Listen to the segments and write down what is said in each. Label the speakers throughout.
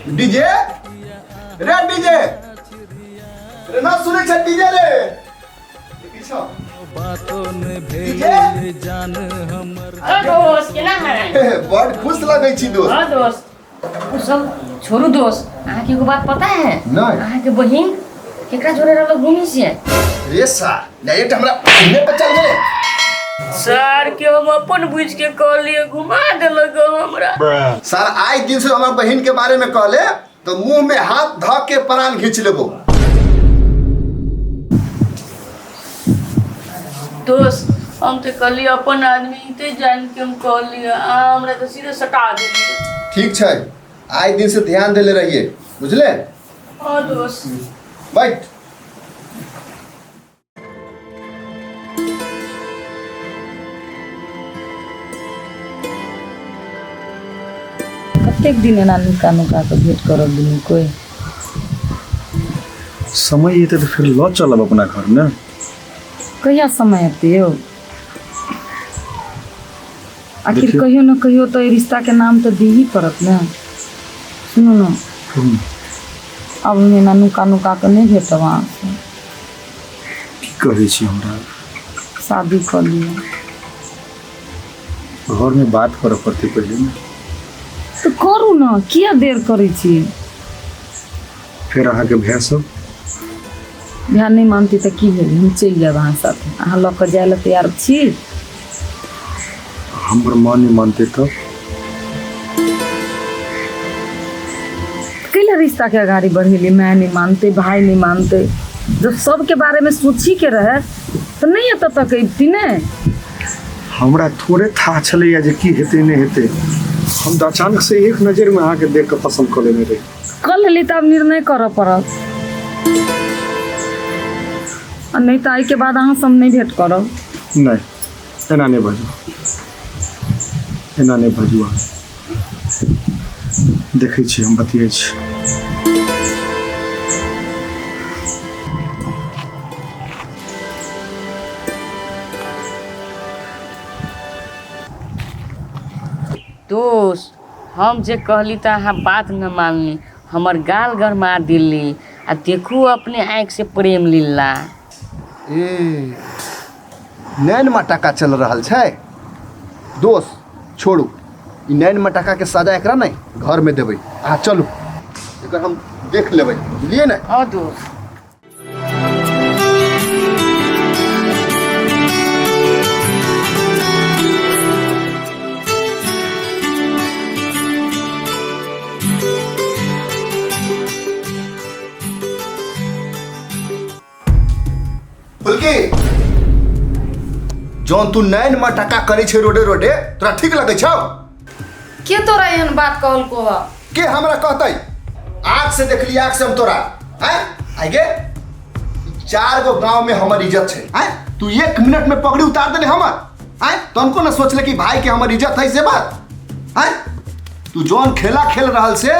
Speaker 1: DJ रे DJ रे ना सुनै छै डीजे रे देखै छौ डीजे
Speaker 2: अरे दोस्त केना है
Speaker 1: बड़ खुश लगै छी दोस्त
Speaker 2: हाँ दोस्त ओ सब छोड़ू दोस्त अहाँके एगो बात पता है
Speaker 1: नहि।
Speaker 2: अहाँके बहिन केकरा जोड़े रहलो घूमी से
Speaker 1: रे सार डायरेक्ट हमरा घूमे पर चल गेलै
Speaker 2: सर के हम अपन बुझ के कहलिए घुमा देलक हमरा
Speaker 1: सर आइ दिन से हमर बहिन के बारे में कहले तो मुंह में हाथ धऽ के प्राण घींच लेबो।
Speaker 2: दोस्त हम तो कहलिए अपन आदमी इते जान के हम कहलिए आ हमरा तो सीधे सटा देलिए।
Speaker 1: ठीक छै, आइ दिन से ध्यान देले रहिए, बुझले?
Speaker 2: हाँ दोस्त।
Speaker 1: बैठ।
Speaker 3: कतेक दिन एना नुका नुका कऽ भेंट करब दुनू कोइ?
Speaker 4: समय एतै तऽ फेर लऽ चलब अपना घर ने।
Speaker 3: कहिया समय एतै यौ? आखिर
Speaker 4: देखियौ।
Speaker 3: कहियो न कहियो तऽ एहि रिश्ताके नाम तऽ दिही पड़त ने। सुनू ने, आब हम एना नुका नुका कऽ नहि भेटब अहाँसँ।
Speaker 4: की कहै छी हमरा?
Speaker 3: शादी कऽ लिअ।
Speaker 4: घरमे बात करऽ पड़तै पहिले ने।
Speaker 3: तऽ करू ने, किया देर करै छी?
Speaker 4: फेर अहाँके भाय सब?
Speaker 3: भाय नहि मानतै तऽ की भेलै, हम चलि जायब अहाँ साथे। अहाँ लऽ कऽ जाय लए तैयार छी?
Speaker 4: हमर माँ नहि मानतै तब?
Speaker 3: कैला रिश्ता के अगाड़ी बढ़ेली? माय नहीं मानते, भाई नहीं मानते, जब सबके बारे में सोची के रहे तो नहीं एतऽ तक अबती ने।
Speaker 4: हमरा थोड़े था छलैया जे की हेतै नहि हेतै। हम तऽ अचानक से एक नजरिमे अहाँके देख कऽ पसन्द कऽ लेने रही।
Speaker 3: कऽ लेली तऽ आब निर्णय करऽ पड़त, आ नहि तऽ एहिके बाद अहाँ सब नहि भेंट करब।
Speaker 4: नहि, एना नहि बाजू, एना नहि बाजू अहाँ। देखै छी, हम बतियाइ छी।
Speaker 2: दोस्त हम जे कहली तऽ अहाँ बात न मानली, हमर गाल गरमा दिली आ देखू अपने आँखि से प्रेम लीला।
Speaker 1: ए नैन मटाका चल रहल छै दोस्त, छोड़ू ई नैन मटाका के सजा एकरा नहि घर में देबै। अहाँ चलू, एकर हम देख लेबै, बुझलियै ने?
Speaker 2: हाँ दोस्त।
Speaker 1: फुलकी, जौन तू नैन मटका करै छै रोडे रोडे, तोरा ठीक लगै छौ?
Speaker 3: के तोरा एहन बात कहलको ह?
Speaker 1: के हमरा कहतै? आँख से देखली, आँख से हम तोरा। आँय आइ गे, चार गो गांव में हमर इज्जत छै। आँय तू एक मिनट में पगड़ी उतार देले हमर। आँय तनको न सोचले कि भाई के हमर इज्जत है से बात। आँय तू जौन खेला खेल रहल से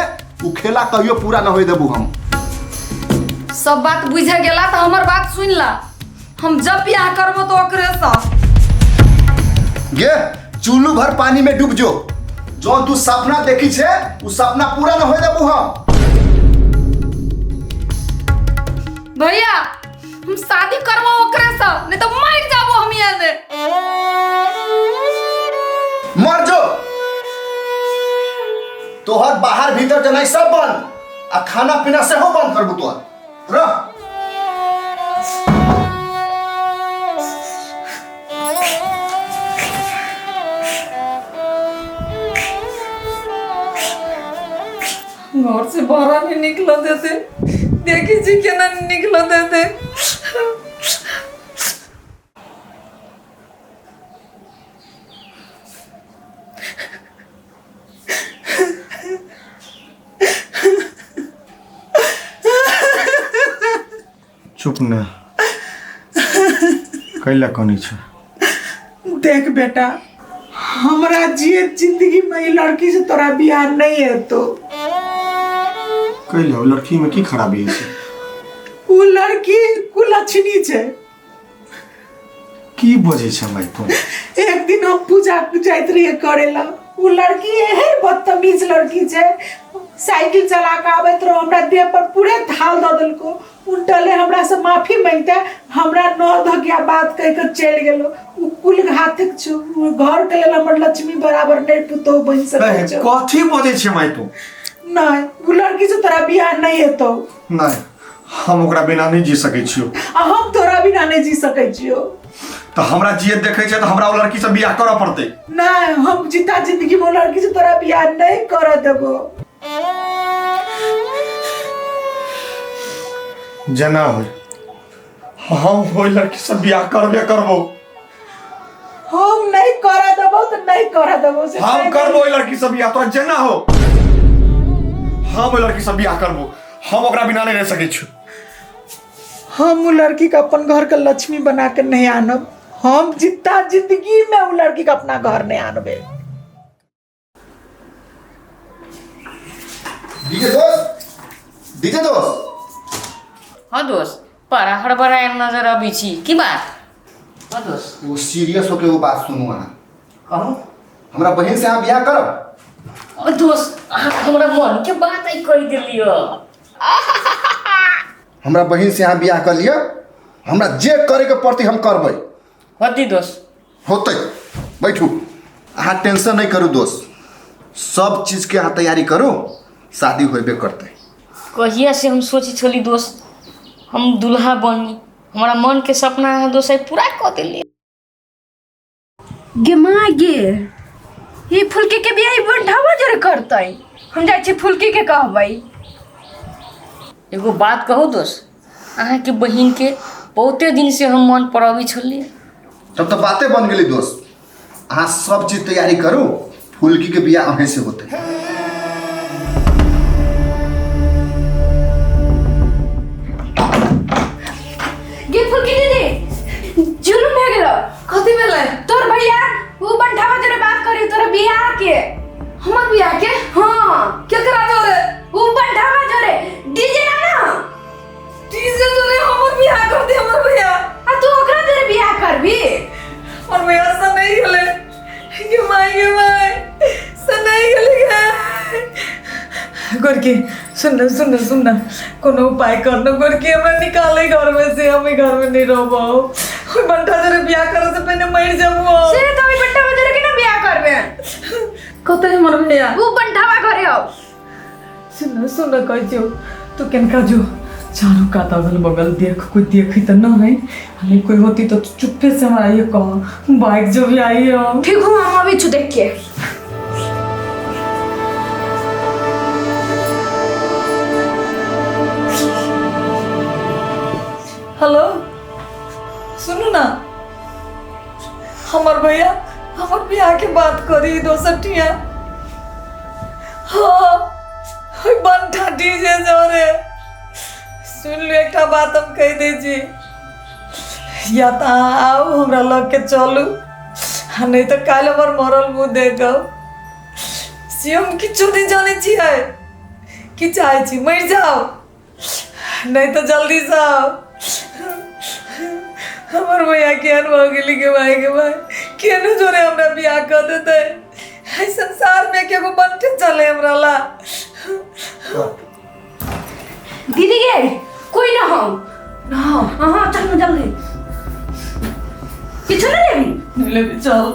Speaker 1: उ खेला कहियो पूरा न होए देबू हम।
Speaker 3: सब बात बुझे गेला तऽ हमर बात सुन ला, हम जब बियाह करबो तो ओकरे से।
Speaker 1: गे चुल्लू भर पानी में डूब जो, जौन तू सपना देखी छे उ सपना पूरा न होए देबू हम।
Speaker 3: भैया हम शादी करबो ओकरे से, नहीं तो मर जाबो हम यहाँ से।
Speaker 1: मर जो, तोहर बाहर भीतर जनाई सब बंद आ खाना पीना सेहो बंद करबू तोहर। रह।
Speaker 3: घर से बाहर नहीं निकल देते, देखी जी केना निकल देते।
Speaker 4: चुप ने, कैला कनै छै?
Speaker 5: देख बेटा, हमरा जे जिंदगी में ई लड़की से तोरा बियाह नहीं हेतो।
Speaker 4: कैला, ओ लड़की में की खराबी है?
Speaker 5: उ लड़की कुलक्षणी छै।
Speaker 4: की बजै छै माय तू?
Speaker 5: एक दिन हम पूजा जाइत रहिए करे ला, उ लड़की एहन बदतमीज लड़की छै, साइकिल चला के आबैत रहो, हमरा देह पर पूरे थाल दऽ देलको। उल्टले हमरा से माफी मांगते हमरा नौ धकिया बात कह के चलि गेलो। उ कुल घातक छौ, उ घर के लेल हमर लक्ष्मी बराबर नहीं पुतोह बनि सकै छौ।
Speaker 6: कथी बजै छै माय तू?
Speaker 5: नहीं, उ लड़की से तोरा बियाह नहीं हेतौ।
Speaker 6: नहीं, हम ओकरा बिना नहीं जी सकै छियो।
Speaker 5: आ हम तोरा बिना नहीं जी सकै छियो।
Speaker 6: तऽ हमरा जियत देखै छै तऽ हमरा ओ लड़की से बियाह करऽ पड़तै।
Speaker 5: नहीं, हम जीता जिंदगी में लड़की से तोरा बियाह नहीं करऽ देबो।
Speaker 6: जेना होय हम ओहि लड़की से बियाह करबे करबो।
Speaker 5: हम नहीं करऽ देबो तऽ नहीं करऽ देबो से
Speaker 6: हम करबो ओहि लड़की से बियाह, तोरा जेना हो हम ओहि लड़की से बियाह करबो। हम ओकरा बिना नहीं रह सकै छी।
Speaker 5: हम उ लड़की के अपन घर के लक्ष्मी बना के नहीं आनब। हम जितना जिंदगी में उ लड़की के अपना घर नहीं आनबे।
Speaker 1: डीजे दोस्त, डीजे दोस्त।
Speaker 2: हाँ दोस्त, बड़ा हड़बड़ायल नजर अबै छी, की बात? हाँ दोस्त।
Speaker 1: एगो सीरियस होके एगो बात सुनू अहाँ।
Speaker 2: कहू।
Speaker 1: हमरा बहिन से अहाँ बियाह करब?
Speaker 2: ओ दोस्त, अहाँ हमरा मन के बात आइ कहि देलियै।
Speaker 1: हमरा बहिन से अहाँ बियाह कर लिअ, हमरा जे करे के पड़तै हम करबै।
Speaker 2: होती दोस्त?
Speaker 1: होतै, बैठू अहाँ, टेंशन नहीं करू दोस्त, सब चीज के अहाँ तैयारी करू, शादी होबे करतै।
Speaker 2: कहिया से हम सोचै छली दोस्त हम दुल्हा बनी, हमरा मन के सपना अहाँ दोस्त आइ पूरा कऽ देलियै।
Speaker 7: गे माँ गे, ई फुलकी के बियाह ई बंठावा जरे करतै। हम जाइ छी फुलकी के कहबै।
Speaker 2: एगो बात कहू दोस्त, अहाँके बहिनके बहुते दिन से हम मन पड़बै छलियै।
Speaker 1: तब तऽ बाते बन गेलै दोस्त, अहाँ सब चीज तैयारी करू, फुलकी के बियाह अहें से होतै।
Speaker 7: गे फुलकी दीदी, जुलुम भए गेलो।
Speaker 3: कथी भेलै?
Speaker 7: तोर भैया उ बंठावा जरे बात करी तोरा बियाह के।
Speaker 3: हमर बियाह के?
Speaker 7: हाँ।
Speaker 3: केकरा जोरे?
Speaker 7: उ बंठावा जोरे, डीजे ना ना।
Speaker 3: डीजे जोरे हमर बियाह कर दे हमर भैया।
Speaker 7: आ तू ओकरा जोरे बियाह करबी?
Speaker 3: हमर भैया से नहीं गेलै। गे माय, गे माय, से नहीं गेलै गे। गोरकी सुन न, सुन न, सुन न, कोनो उपाय कर न गोरकी, हमरा निकाले घर में से, हम घर में नहीं रहबो। ओइ बंटा जोरे बियाह करे से पहले मर जबो।
Speaker 7: से तो ओइ बंठावा जोरे केना बियाह करबे?
Speaker 3: कतऽ है हमर भैया?
Speaker 7: उ बंठावा घरे हो।
Speaker 3: सुन न, सुन न, कहै छियौ तू केनका जो चारू कात अगल बगल देख, कोई देखी तऽ न है, आ नहीं कोई होती तो तू चुप्पे से हमरा ये कह बाइक जो भी आई हो।
Speaker 7: ठीक हो, हम अभी छु देख के।
Speaker 3: हेलो सुनू ना, हमर भैया हमर बियाह के बात करी दोसर ठिया। हाँ, ओइ बंठा डीजे जोरे। सुन लू एकटा बात हम कहि दै छी, या तऽ अहाँ आउ हमरा लऽ के चलू, आ नहि तऽ काल्हि हमर मरल मुँह देखब। से हम किछो नहि जानै छियै, की चाहै छी मरि जाउ, नहीं तो जल्दी से आओ। हमर भैया केहन भऽ गेली के भाई, के भाई केहनो जोरे हमरा बियाह कऽ देतै। एहि संसार में केगो बंटे चले हमरा ला।
Speaker 7: दीदी गे कोई ना हो
Speaker 3: ना
Speaker 7: हाँ हाँ चल ना जल्दी, किछु नहीं लेबी?
Speaker 3: नहीं लेबी, चल।